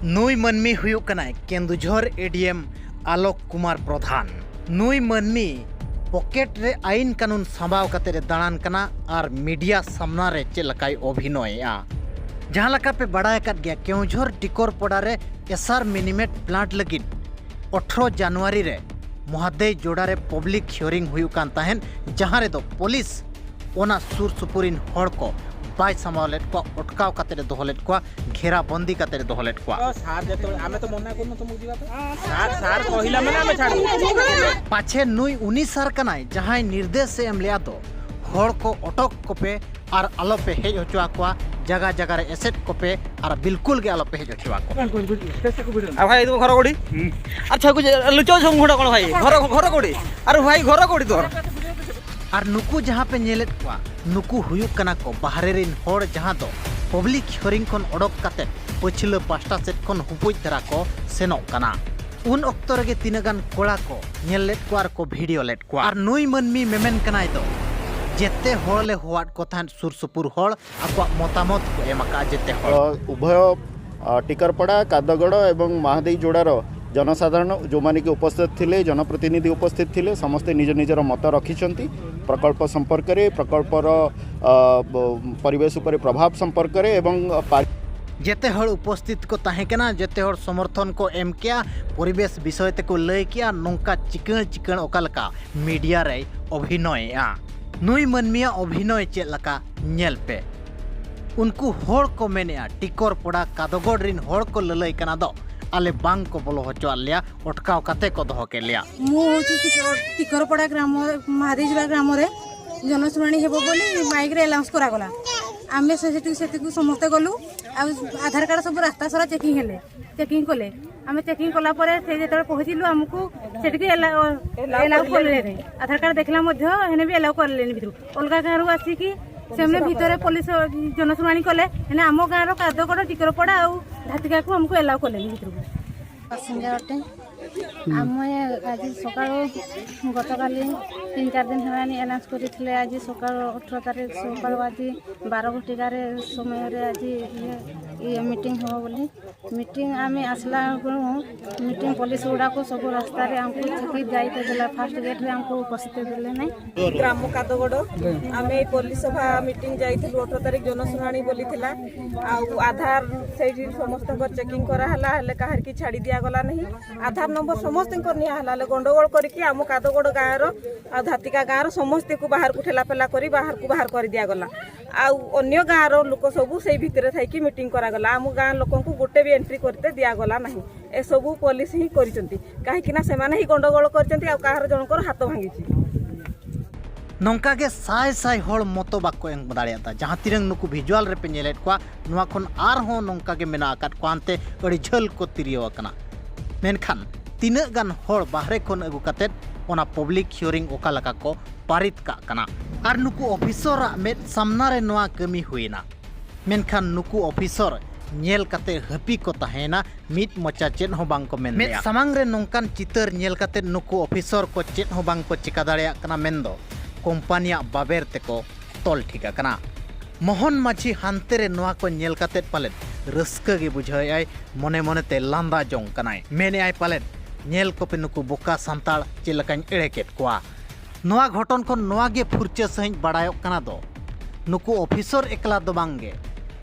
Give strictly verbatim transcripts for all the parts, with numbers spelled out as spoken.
ᱱᱩᱭ ᱢᱟᱹᱱᱢᱤ ᱦᱩᱭᱩᱜ ᱠᱟᱱᱟᱭ ᱠᱮᱱᱫᱩᱡᱷᱚᱨ ᱮᱰᱤᱮᱢ ᱟᱞᱳᱠ ᱠᱩᱢᱟᱨ ᱯᱨᱚᱫᱷᱟᱱ᱾ ᱱᱩᱭ ᱢᱟᱹᱱᱢᱤ ᱯᱚᱠᱮᱴ ᱨᱮ ᱟᱭᱤᱱ ᱠᱟᱹᱱᱩᱱ ᱥᱟᱸᱵᱟᱣ ᱠᱟᱛᱮ ᱮ ᱫᱟᱬᱟᱱ ᱠᱟᱱᱟ ᱟᱨ ᱢᱤᱰᱤᱭᱟ ᱥᱟᱢᱱᱟ ᱨᱮ ᱪᱮᱫ ᱞᱮᱠᱟᱭ ᱚᱵᱷᱤᱱᱚᱭᱮᱜᱼᱟ᱾ ᱡᱟᱦᱟᱸ ᱞᱮᱠᱟ ᱯᱮ ᱵᱟᱲᱟᱭ ᱟᱠᱟᱫ ᱜᱮᱭᱟ, ᱠᱮᱣᱡᱷᱚᱨ ᱴᱤᱠᱚᱨᱯᱚᱲᱟ ᱨᱮ ᱮᱥᱟᱨ ᱢᱤᱱᱤᱢᱮᱴ ᱯᱞᱟᱱᱴ ᱞᱟᱹᱜᱤᱫ ᱟᱴᱷᱨᱚ ᱡᱟᱱᱩᱣᱟᱨᱤ ᱨᱮ ᱢᱚᱦᱟᱫᱮᱭ ᱡᱳᱲᱟ ᱨᱮ ᱯᱟᱵᱽᱞᱤᱠ ᱦᱤᱭᱟᱨᱤᱝ ᱦᱩᱭᱩᱜ ᱠᱟᱱ ᱛᱟᱦᱮᱸᱫ, ᱡᱟᱦᱟᱸ ᱨᱮᱫᱚ ᱯᱩᱞᱤᱥ ᱚᱱᱟ ᱥᱩᱨ ᱥᱩᱯᱩᱨ ᱨᱤᱱ ᱦᱚᱲ ᱠᱚ ᱵᱟᱭ ᱥᱟᱢᱵᱟᱣ ᱞᱮᱫ ᱠᱚᱣᱟ, ᱚᱴᱠᱟᱣ ᱠᱟᱛᱮ ᱮ ᱫᱚᱦᱚ ᱞᱮᱫ ᱠᱚᱣᱟ, ᱜᱷᱮᱨᱟ ᱵᱚᱱᱫᱤ ᱠᱟᱛᱮ ᱮ ᱫᱚᱦᱚ ᱞᱮᱫ ᱠᱚᱣᱟ᱾ ସାର୍ ଯେତେବେଳେ ଆମେ ତ ମନା କରୁନୁ ତମକୁ ଯିବା ପାଇଁ। ସାର୍, ସାର୍ କହିଲା ମାନେ ଆମେ ଛାଡ଼ିବୁ। ᱯᱟᱪᱷᱮ ᱱᱩᱭ ᱩᱱᱤ ᱥᱟᱨ ᱠᱟᱱᱟᱭ, ᱡᱟᱦᱟᱸᱭ ᱱᱤᱨᱫᱮᱥ ᱮ ᱮᱢ ᱞᱮᱫᱼᱟ ᱫᱚ, ᱦᱚᱲ ᱠᱚ ᱚᱴᱚᱠ ᱠᱚᱯᱮ ᱟᱨ ᱟᱞᱚᱯᱮ ᱦᱮᱡ ᱦᱚᱪᱚ ᱟᱠᱚᱣᱟ, ᱡᱟᱭᱜᱟ ᱡᱟᱭᱜᱟ ᱨᱮ ᱮᱥᱮᱫ ᱠᱚᱯᱮ ᱟᱨ ᱵᱤᱞᱠᱩᱞ ᱜᱮ ᱟᱞᱚᱯᱮ ᱦᱮᱡ ᱦᱚᱪᱚ ᱟᱠᱚᱣᱟ᱾ ᱟᱨ ᱵᱷᱟᱭ, ᱫᱚ ᱜᱷᱚᱨ ᱠᱚᱲᱤ? ᱟᱪᱪᱷᱟ, ᱠᱩ ᱞᱩᱪᱚ ᱥᱚᱝ ᱜᱷᱚᱲᱟ ᱠᱚᱲᱟ ᱵᱷᱟᱭ, ᱜᱷᱚᱨ, ᱜᱷᱚᱨ ᱠᱚᱲᱤ᱾ ᱟᱨ ᱵᱷᱟᱭ, ᱜᱷᱚᱨ ᱠᱚᱲᱤ ᱫᱚ᱾ ᱟᱨ ᱱᱩᱠᱩ ᱡᱟᱦᱟᱸ ᱯᱮ ᱧᱮᱞᱮᱫ ᱠᱚᱣᱟ, ᱱᱩᱠᱩ ᱦᱩᱭᱩᱜ ᱠᱟᱱᱟ ᱠᱚ ᱵᱟᱦᱨᱮ ᱨᱤᱱ ᱦᱚᱲ, ᱡᱟᱦᱟᱸ ᱫᱚ ᱯᱟᱵᱽᱞᱤᱠ ᱦᱤᱭᱟᱨᱤᱝ ᱠᱷᱚᱱ ᱚᱰᱚᱠ ᱠᱟᱛᱮ ᱯᱟᱹᱪᱷᱞᱟᱹ ᱯᱟᱥᱴᱟ ᱥᱮᱫ ᱠᱷᱚᱱ ᱦᱩᱯᱩᱡ ᱫᱷᱟᱨᱟ ᱠᱚ ᱥᱮᱱᱚᱜ ᱠᱟᱱᱟ᱾ ᱩᱱ ᱚᱠᱛᱚ ᱨᱮᱜᱮ ᱛᱤᱱᱟᱹᱜ ᱜᱟᱱ ᱠᱚᱲᱟ ᱠᱚ ᱧᱮᱞ ᱞᱮᱫ ᱠᱚᱣᱟ ᱟᱨ ᱠᱚ ᱵᱷᱤᱰᱤᱭᱳ ᱞᱮᱫ ᱠᱚᱣᱟ᱾ ᱟᱨ ᱱᱩᱭ ᱢᱟᱹᱱᱢᱤ ᱢᱮᱢᱮᱱ ᱠᱟᱱᱟᱭ ᱫᱚ, ᱡᱮᱛᱮ ᱦᱚᱲ ᱞᱮ ᱦᱚᱦᱚᱣᱟᱫ ᱠᱚ ᱛᱟᱦᱮᱸᱫ, ᱥᱩᱨ ᱥᱩᱯᱩᱨ ᱦᱚᱲ ᱟᱠᱚᱣᱟᱜ ᱢᱚᱛᱟᱢᱚᱛ ᱠᱚ ᱮᱢ ᱟᱠᱟᱫᱼᱟ ᱡᱮᱛᱮ ᱦᱚᱲ᱾ ᱚ, ଉଭୟ, ଅ, ଟିକରପଡ଼ା, କାଦଗଡ଼ ଏବଂ ମହାଦେଇ ଯୋଡ଼ାର ଜନସାଧାରଣ, ଯେଉଁମାନେ କି ଉପସ୍ଥିତ ଥିଲେ, ଜନପ୍ରତିନିଧି ଉପସ୍ଥିତ ଥିଲେ, ସମସ୍ତେ ନିଜ ନିଜର ମତ ରଖିଛନ୍ତି ପ୍ରକଳ୍ପ ସମ୍ପର୍କରେ, ପ୍ରକଳ୍ପର, ଅ, ବ-, ପରିବେଶ ଉପରେ ପ୍ରଭାବ ସମ୍ପର୍କରେ ଏବଂ, ଅ, ପାରି- ᱡᱮᱛᱮ ᱦᱚᱲ ᱩᱯᱚᱥᱛᱷᱤᱛ ᱠᱚ ᱛᱟᱦᱮᱸ ᱠᱟᱱᱟ, ᱡᱮᱛᱮ ᱦᱚᱲ ᱥᱚᱢᱚᱨᱛᱷᱚᱱ ᱠᱚ ᱮᱢ ᱠᱮᱜᱼᱟ, ᱯᱚᱨᱤᱵᱮᱥ ᱵᱤᱥᱚᱭ ᱛᱮᱠᱚ ᱞᱟᱹᱭ ᱠᱮᱜᱼᱟ, ᱱᱚᱝᱠᱟ ᱪᱤᱠᱟᱹᱬ ᱪᱤᱠᱟᱹᱬ ᱚᱠᱟ ᱞᱮᱠᱟ ᱢᱤᱰᱤᱭᱟ ᱨᱮᱭ ᱚᱵᱷᱤᱱᱚᱭᱮᱜᱼᱟ᱾ ᱱᱩᱭ ᱢᱟᱹᱱᱢᱤᱭᱟᱜ ᱚᱵᱷᱤᱱᱚᱭ ᱪᱮᱫ ᱞᱮᱠᱟ, ᱧᱮᱞ ᱯᱮ᱾ ᱩᱱᱠᱩ ᱦᱚᱲ ᱠᱚ ᱢᱮᱱᱮᱜᱼᱟ, ᱴᱤᱠᱚᱨ ᱯᱚᱲᱟ ᱠᱟᱫᱚᱜᱚᱲ ᱨᱤᱱ ᱦᱚᱲ ᱠᱚ ᱞᱟᱹᱞᱟᱹᱭ ᱠᱟᱱᱟ ᱫᱚ, ᱟᱞᱮ ᱵᱟᱝ ᱠᱚ ᱵᱚᱞᱚ ᱦᱚᱪᱚᱣᱟᱫ ᱞᱮᱭᱟ, ᱚᱴᱠᱟᱣ ᱠᱟᱛᱮ ᱠᱚ ᱫᱚᱦᱚ ᱠᱮᱫ ᱞᱮᱭᱟ᱾ ମୁଁ ହଉଛି ଟିକର-, ଟିକରପଡ଼ା ଗ୍ରାମ, ମହାଦେଇଯିବା ଗ୍ରାମରେ ଜନଶୁଣାଣି ହେବ ବୋଲି ମାଇକ୍ରେ ଆନାଉନ୍ସ କରାଗଲା। ଆମେ ସେ ସେଠିକୁ, ସେଠିକୁ ସମସ୍ତେ ଗଲୁ। ଆଉ ଆଧାର କାର୍ଡ଼ ସବୁ ରାସ୍ତା ସାରା ଚେକିଂ ହେଲେ, ଚେକିଂ କଲେ। ଆମେ ଚେକିଂ କଲା ପରେ ସେ ଯେତେବେଳେ ପହଞ୍ଚିଲୁ, ଆମକୁ ସେଠିକି ଏଲା-, ଏଲାଉ କଲେନି। ଆଧାର କାର୍ଡ଼ ଦେଖିଲା ମଧ୍ୟ ହେଲେ ବି ଏଲାଉ କଲେନି ଭିତରକୁ। ଅଲଗା ଗାଁରୁ ଆସିକି ସେମାନେ ଭିତରେ ପୋଲିସ ଜନଶୁଣାଣି କଲେ, ହେଲେ ଆମ ଗାଁର କାଦଗଡ଼, ଟିକରପଡ଼ା ଆଉ ଧାତିକାକୁ ଆମକୁ ଏଲାଉ କଲେନି ଭିତରକୁ। ବାସିନ୍ଦା ଅଟେ। ଆମେ ଆଜି ସକାଳୁ, ଗତକାଲି ତିନି ଚାରି ଦିନ ହେଲାଣି ଆନାଉନ୍ସ କରିଥିଲେ। ଆଜି ସକାଳୁ ଅଠର ତାରିଖ ସକାଳୁ ଆଜି ବାର ଘଟିକାରେ ସମୟରେ ଆଜି ଇଏ, ଇଏ ମିଟିଂ ହେବ ବୋଲି। ମିଟିଂ ଆମେ ଆସିଲା ବେଳକୁ ମିଟିଂ ପୋଲିସ ଗୁଡ଼ାକୁ ସବୁ ରାସ୍ତାରେ ଆମକୁ ଛେକି ଯାଇତେ ଦେଲା, ଫାଷ୍ଟ ଗେଟ୍ରେ ଆମକୁ ପଶିତେ ଦେଲେ ନାହିଁ। ଗ୍ରାମ କାଦଗଡ଼, ଆମେ ଏଇ ପଲ୍ଲୀ ସଭା ମିଟିଂ ଯାଇଥିଲୁ, ଅଠର ତାରିଖ ଜନଶୁଣାଣି ବୋଲି ଥିଲା। ଆଉ ଆଧାର ସେଇଠି ସମସ୍ତଙ୍କର ଚେକିଂ କରାହେଲା, ହେଲେ କାହାରିକି ଛାଡ଼ି ଦିଆଗଲା ନାହିଁ। ଆଧାର ନମ୍ବର ସମସ୍ତଙ୍କର ନିଆ ହେଲା, ହେଲେ ଗଣ୍ଡଗୋଳ କରିକି ଆମ କାଦଗଡ଼ ଗାଁର ଆଉ ଧାତିକା ଗାଁର ସମସ୍ତଙ୍କୁ ବାହାରକୁ ଠେଲାପେଲା କରି ବାହାରକୁ ବାହାର କରି ଦିଆଗଲା। ଆଉ ଅନ୍ୟ ଗାଁର ଲୋକ ସବୁ ସେଇ ଭିତରେ ଥାଇକି ମିଟିଂ କରାଗଲା। ଆମ ଗାଁ ଲୋକଙ୍କୁ ଗୋଟେ ବି ଏଣ୍ଟ୍ରି କରିତେ ଦିଆଗଲା ନାହିଁ। ଏସବୁ ପୋଲିସ ହିଁ କରିଛନ୍ତି, କାହିଁକିନା ସେମାନେ ହିଁ ଗଣ୍ଡଗୋଳ କରିଛନ୍ତି, ଆଉ କାହାର ଜଣଙ୍କର ହାତ ଭାଙ୍ଗିଛି। ᱱᱚᱝᱠᱟ ᱜᱮ ᱥᱟᱭ ᱥᱟᱭ ᱦᱚᱲ ᱢᱚᱛᱚ ᱵᱟᱠᱚ ᱮᱢ ᱫᱟᱲᱮᱭᱟᱫᱟ᱾ ᱡᱟᱦᱟᱸ ᱛᱤᱱᱟᱹᱝ ᱱᱩᱠᱩ ᱵᱷᱤᱡᱩᱣᱟᱞ ᱨᱮᱯᱮ ᱧᱮᱞᱮᱫ ᱠᱚᱣᱟ, ᱱᱚᱣᱟ ᱠᱷᱚᱱ ᱟᱨᱦᱚᱸ ᱱᱚᱝᱠᱟ ᱜᱮ ᱢᱮᱱᱟᱜ ᱟᱠᱟᱫ ᱠᱚᱣᱟ, ᱦᱟᱱᱛᱮ ᱟᱹᱰᱤ ᱡᱷᱟᱹᱞ ᱠᱚ ᱛᱤᱨᱭᱟᱹᱣ ᱟᱠᱟᱱᱟ᱾ ᱢᱮᱱᱠᱷᱟᱱ ᱛᱤᱱᱟᱹᱜ ᱜᱟᱱ ᱦᱚᱲ ᱵᱟᱦᱨᱮ ᱠᱷᱚᱱ ᱟᱹᱜᱩ ᱠᱟᱛᱮᱫ ᱚᱱᱟ ᱯᱟᱵᱽᱞᱤᱠ ᱦᱤᱭᱟᱨᱤᱝ ᱚᱠᱟ ᱞᱮᱠᱟ ᱠᱚ ᱯᱟᱨᱤᱛ ᱠᱟᱜ ᱠᱟᱱᱟ? ᱟᱨ ᱱᱩᱠᱩ ᱚᱯᱷᱤᱥᱚᱨᱟᱜ ᱢᱮᱫ ᱥᱟᱢᱱᱟ ᱨᱮ ᱱᱚᱣᱟ ᱠᱟᱹᱢᱤ ᱦᱩᱭᱮᱱᱟ᱾ ᱢᱮᱱᱠᱷᱟᱱ ᱱᱩᱠᱩ ᱚᱯᱷᱤᱥᱚᱨ ᱧᱮᱞ ᱠᱟᱛᱮ ᱦᱟᱹᱯᱤ ᱠᱚ ᱛᱟᱦᱮᱸᱭᱮᱱᱟ, ᱢᱤᱫ ᱢᱚᱪᱟ ᱪᱮᱫ ᱦᱚᱸ ᱵᱟᱝ ᱠᱚ ᱢᱮᱱ ᱢᱮᱫ ᱞᱮᱫᱼᱟ᱾ ᱥᱟᱢᱟᱝ ᱨᱮ ᱱᱚᱝᱠᱟᱱ ᱪᱤᱛᱟᱹᱨ ᱧᱮᱞ ᱠᱟᱛᱮ ᱱᱩᱠᱩ ᱚᱯᱷᱤᱥᱚᱨ ᱠᱚ ᱪᱮᱫ ᱦᱚᱸ ᱵᱟᱝ ᱠᱚ ᱪᱮᱠᱟ ᱫᱟᱲᱮᱭᱟᱜ ᱠᱟᱱᱟ, ᱢᱮᱱᱫᱚ ᱠᱳᱢᱯᱟᱱᱤᱭᱟᱜ ᱵᱟᱵᱮᱨ ᱛᱮᱠᱚ ᱛᱚᱞ ᱴᱷᱤᱠ ᱟᱠᱟᱱᱟ᱾ ᱢᱳᱦᱚᱱ ᱢᱟᱹᱡᱷᱤ ᱦᱟᱱᱛᱮ ᱨᱮ ᱱᱚᱣᱟ ᱠᱚ ᱧᱮᱞ ᱠᱟᱛᱮ ᱯᱟᱞᱮᱫ ᱨᱟᱹᱥᱠᱟᱹ ᱜᱮ ᱵᱩᱡᱷᱟᱹᱣᱮᱫᱼᱟᱭ, ᱢᱚᱱᱮ ᱢᱚᱱᱮᱛᱮ ᱞᱟᱸᱫᱟ ᱡᱚᱝ ᱠᱟᱱᱟᱭ᱾ ᱢᱮᱱᱮᱫᱼᱟᱭ, ᱯᱟᱞᱮᱫ ᱧᱮᱞ ᱠᱚᱯᱮ ᱱᱩᱠᱩ ᱵᱚᱠᱟ ᱥᱟᱱᱛᱟᱲ ᱪᱮᱫ ᱞᱮᱠᱟᱧ ᱮᱲᱮ ᱠᱮᱫ ᱠᱚᱣᱟ᱾ ᱱᱚᱣᱟ ᱜᱷᱚᱴᱚᱱ ᱠᱷᱚᱱ ᱱᱚᱣᱟ ᱜᱮ ᱯᱷᱩᱨᱪᱟᱹ ᱥᱟᱺᱦᱤᱡ ᱵᱟᱲᱟᱭᱚᱜ ᱠᱟᱱᱟ ᱫᱚ, ᱱᱩᱠᱩ ᱚᱯᱷᱤᱥᱚᱨ ᱮᱠᱞᱟ ᱫᱚ ᱵᱟᱝ ᱜᱮ,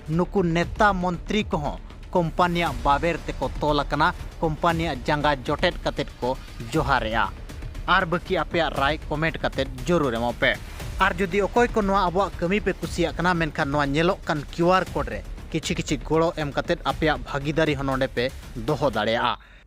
ᱱᱩᱠᱩ ᱱᱮᱛᱟ ᱢᱚᱱᱛᱨᱤ ᱠᱚᱦᱚᱸ ᱠᱳᱢᱯᱟᱱᱤᱭᱟᱜ ᱵᱟᱵᱮᱨ ᱛᱮᱠᱚ ᱛᱚᱞ ᱟᱠᱟᱱᱟ, ᱠᱳᱢᱯᱟᱱᱤᱭᱟᱜ ᱡᱟᱸᱜᱟ ᱡᱚᱴᱮᱫ ᱠᱟᱛᱮᱫ ᱠᱚ ᱡᱚᱦᱟᱨᱮᱜᱼᱟ᱾ ᱟᱨ ᱵᱟᱹᱠᱤ ᱟᱯᱮᱭᱟᱜ ᱨᱟᱭ ᱠᱚᱢᱮᱱᱴ ᱠᱟᱛᱮᱫ ᱡᱚᱨᱩᱨ ᱮᱢᱚᱜ ᱯᱮ᱾ ᱟᱨ ᱡᱩᱫᱤ ᱚᱠᱚᱭ ᱠᱚ ᱱᱚᱣᱟ ᱟᱵᱚᱣᱟᱜ ᱠᱟᱹᱢᱤ ᱯᱮ ᱠᱩᱥᱤᱭᱟᱜ ᱠᱟᱱᱟ, ᱢᱮᱱᱠᱷᱟᱱ ᱱᱚᱣᱟ ᱧᱮᱞᱚᱜ ᱠᱟᱱ ᱠᱤᱭᱩ ᱟᱨ ᱠᱳᱰ ᱨᱮ ᱠᱤᱪᱷᱤ ᱠᱤᱪᱷᱤ ᱜᱚᱲᱚ ᱮᱢ ᱠᱟᱛᱮᱫ ᱟᱯᱮᱭᱟᱜ ᱵᱷᱟᱹᱜᱤᱫᱟᱨᱤ ᱦᱚᱸ ᱱᱚᱰᱮ ᱯᱮ ᱫᱚᱦᱚ ᱫᱟᱲᱮᱭᱟᱜᱼᱟ᱾